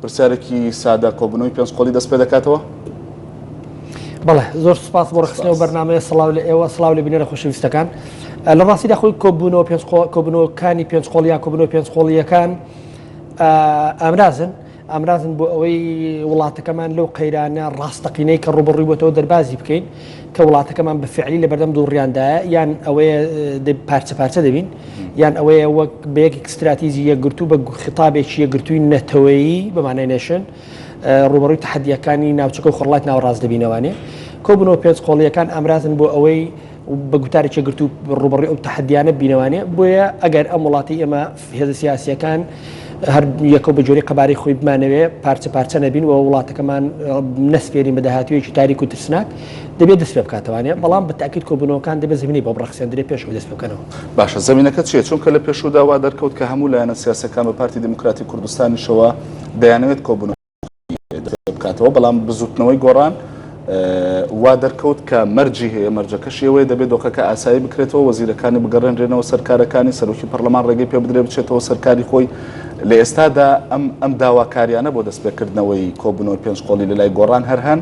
پرسیارێکی سادە، کۆبوونەوەی پێنج قۆڵی دەست پێ دەکاتەوە؟ بەڵێ زۆر سپاس بۆ ڕێکخستنەوە بەرنامەیە سڵاو لە ئێوە سڵاو لە بینەرە خۆشەویستەکان لە ڕاستیدا خۆی کۆبوونەوە پێنج کۆبوونەوەکانی پێنج قۆڵ یان کۆبوونەوە پێنج قۆڵیەکان ئامرازن ئامرازن بۆ ئەوەی وڵاتەکەمان لەو قەیرانە ڕاستەقینەی کە ڕوبڕووی بۆتەوە دەربازی بکەین کە وڵاتەکەمان بە فعلی لە بەردەم دووڕیاندایە یان ئەوەیە پارچە پارچە دەبین یان ئەوەیە وەک بە یەک ستراتیجی یەکگرتوو بە خیتابێکی یەکگرتووی نەتەوەیی بە مانای nation ڕووبەڕووی تەحەدییەکانی ناوچەکە و خۆرهەڵاتی ناوەڕاست دەبینەوانێ. کۆبوونەوە پێنج قۆڵییەکان ئامرازن بۆ ئەوەی بە گوتارێکی یەکگرتوو ڕووبەڕووی ئەو تەحەدیانە بینەوانێ. بۆیە ئەگەر ئەم وڵاتەی ئێمە هێزە سیاسییەکان هەر یەکەو بە گوێرەی قەبارەی خۆی بمانەوێ پارچە پارچە نەبین و وڵاتەکەمان نەسپێرین بە داهاتوویەکی تاریک و ترسناک دەبێت دەست پێ بکاتەوانێ بەڵام بە تاکید کۆبوونەوەکان دەبێت زمینەی بۆ بڕەخسێندرێ پێش ئەوەی دەست پێ بکەنەوە. باشە زەمینەکە چییە؟ چونکە لە پێشوودا وا دەرکەوت کە هەموو لایەنە سیاسیەکان بە پارتی دیموکراتی کوردستانیشەوە دەیانەوێت کۆبوونەوە دەست پێ بکاتەوە بەڵام بزوتنەوەی گۆڕان وا دەرکەوت کە مەرجی هەیە مەرجەکەشی ئەوەیە دەبێت دۆخەکە ئاسایی بکرێتەوە وەزیرەکانی بگەڕێنرێنەوە سەر کارەکانی سەرۆکی پەرلەمان ڕێگەی پێ بدرێت بچێتەوە سەر کاری خۆی لە ئێستادا ئەم ئەم داواکاریانە بۆ دەستپێکردنەوەی کۆبوونەوەی پێنج قۆڵی لە لای گۆڕان هەر هەن؟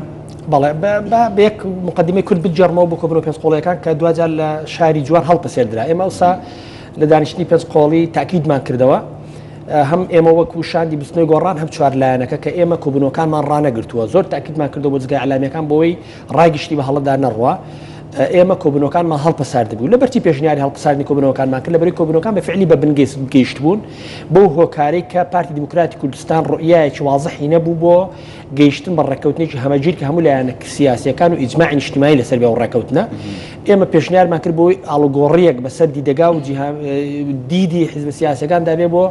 بەڵێ با بە یەک مقدمەی کورت بگێڕمەوە بۆ کۆبوونەوە پێنج قۆڵیەکان کە دواجار لە شاری جوان هەڵپەسێردرا ئێمە ئەوسا لە دانیشتنی پێنج قۆڵی تاکیدمان کردەوە هەم ئێمە وەکو شاندی بزوتنەوەی گۆڕان هەم چوار لایەنەکە کە ئێمە کۆبوونەوەکانمان ڕانەگرتووە زۆر تاکیدمان کردەوە بۆ دەزگا ئیعلامیەکان بۆی ڕای گشتی بە هەڵەدا نەڕوا ئێمە کۆبوونەوەکانمان هەڵپەساردبوو لەبەرچی پێشنیاری هەڵپەساردنی کۆبوونەوەکانمان کرد لەبەری کۆبوونەوەکان بە فعلی بە بنگەیست گەیشتبوون بەو هۆکارەی کە پارتی دیموکراتی کوردستان ڕوئیایەکی وازحی نەبوو بۆ گەیشتن بە ڕێککەوتنێکی هەمەگیر کە هەموو لایەنە سیاسیەکان و ئیجماعی نیشتیمانی لەسەر بێ و ڕێککەوتنە ئێمە پێشنیارمان کرد بۆی ئاڵوگۆڕیەک بەسەر دیدەگا و دیدی حیزبە سیاسەکاندا بێ بۆ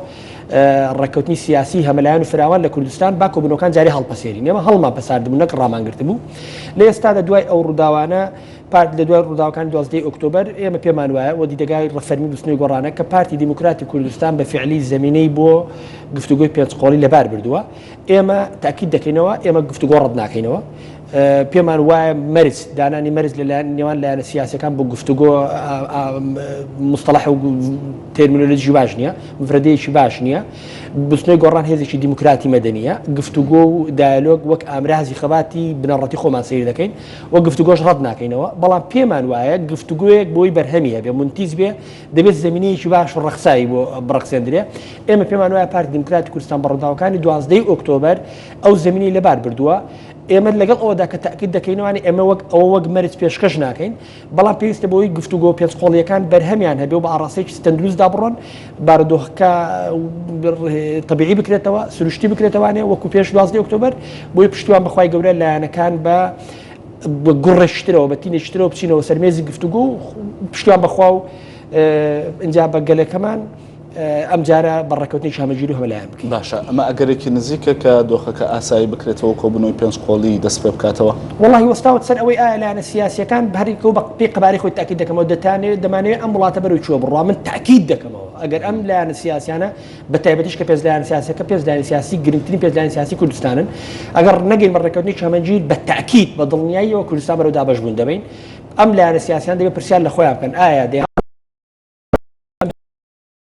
ڕێککەوتنی سیاسی هەمەلایەن و فراوان لە کوردستان با کۆبوونەوەکان جارێ هەڵپەسێرین ئێمە هەڵمان پەساردبوو نەک ڕامانگرتبوو لە ئێستادا دوای ئەو ڕووداوانە پارت لە دوای ڕووداوەکانی دوازدەی ئۆکتۆبەر ئێمە پێمان وایە و دیدەگای ڕەفەرمی بزوتنەوەی گۆڕانە کە پارتی دیموکراتی کوردستان بە فعلی زەمینەی بۆ گفتوگۆی پێنج قۆڵی لەبار بردووە ئێمە تاکید دەکەینەوە ئێمە گفتوگۆ ڕەت ناکەینەوە پێمان وایە مەرج دانانی مەرج لە نێوان لایەنە سیاسەکان بۆ گفتوگۆ مستەڵح و تێرمینۆلۆژی باش نییە مفرەدەیەکی باش نییە بزوتنەوەی گۆڕان هێزێکی دیموکراتی مەدەنیە گفتوگۆ و دایالۆگ وەک ئامرازی خەباتی بنەڕەتی خۆمان سەیر دەکەین و گفتوگۆش ڕەت ناکەینەوە بەڵام پێمان وایە گفتوگۆیەک بۆی بەرهەمی هەبێ مونتیز بێ دەبێت زەمینەیەکی باش و ڕەخساوی بۆ بڕەخسێندرێ ئێمە پێمان وایە پارتی دیموکراتی کوردستان بە ڕووداوەکانی دوازدەی ئۆکتۆبەر ئەو زەمینەی لەبار بردووە ئێمە لەگەڵ ئەوەدا کە تاکید دەکەینەوانی ئێمە وەک ئەوە وەک مەرج پێشکەش ناکەین بەڵام پێویستە بۆی گفتوگۆ پێنج قۆڵیەکان بەرهەمیان هەبێ و بە ئاڕاستەیەکی تەندروستدا بڕۆن بارودۆخەکە تەبیعی بکرێتەوە سروشتی بکرێتەوانێ وەکو پێش دوازدەی ئۆکتۆبەر بۆی پشتیوان بەخوای گەورە لایەنەکان بە بە گوڕێکترەوە بە تینێکترەوە بچینەوە سەر مێزی گفتوگۆ و پشتیوان بەخوا و ئینجا بە گەلەکەمان ئەمجارە بە ڕێککەوتنێکی هەمەگیر و هەمەلایەن بکەین. باشە ئەمە ئەگەرێکی نزیکە کە دۆخەکە ئاسایی بکرێتەوە و کۆبوونەوەی پێنج قۆڵی دەست پێ بکاتەوە؟ وەڵاهی وەستاوەتە سەر ئەوەی ئایا لایەنە سیاسییەکان هەر یەکەو بە پێی قەبارەی خۆی تاکید دەکەمەوە دەتانەوێت دەمانەوێت ئەم وڵاتە بەرەو کوێ بڕوا من تاکید دەکەمەوە ئەگەر ئەم لایەنە سیاسیانە بە تایبەتیش کە پێنج لایەنە سیاسیەکە پێنج لایەنی سیاسی گرنگترین پێنج لایەنی سیاسی کوردستانن ئەگەر نەگەین بە ڕێککەوتنێکی هەمەگیر بە تاکید بە دڵنیاییەوە کوردستان بەرەو دابەشبوون دەبەین ئەم لایەنە سیاسیان دەبێت پرسیار لە خۆیان بکەن ئایا دەیان.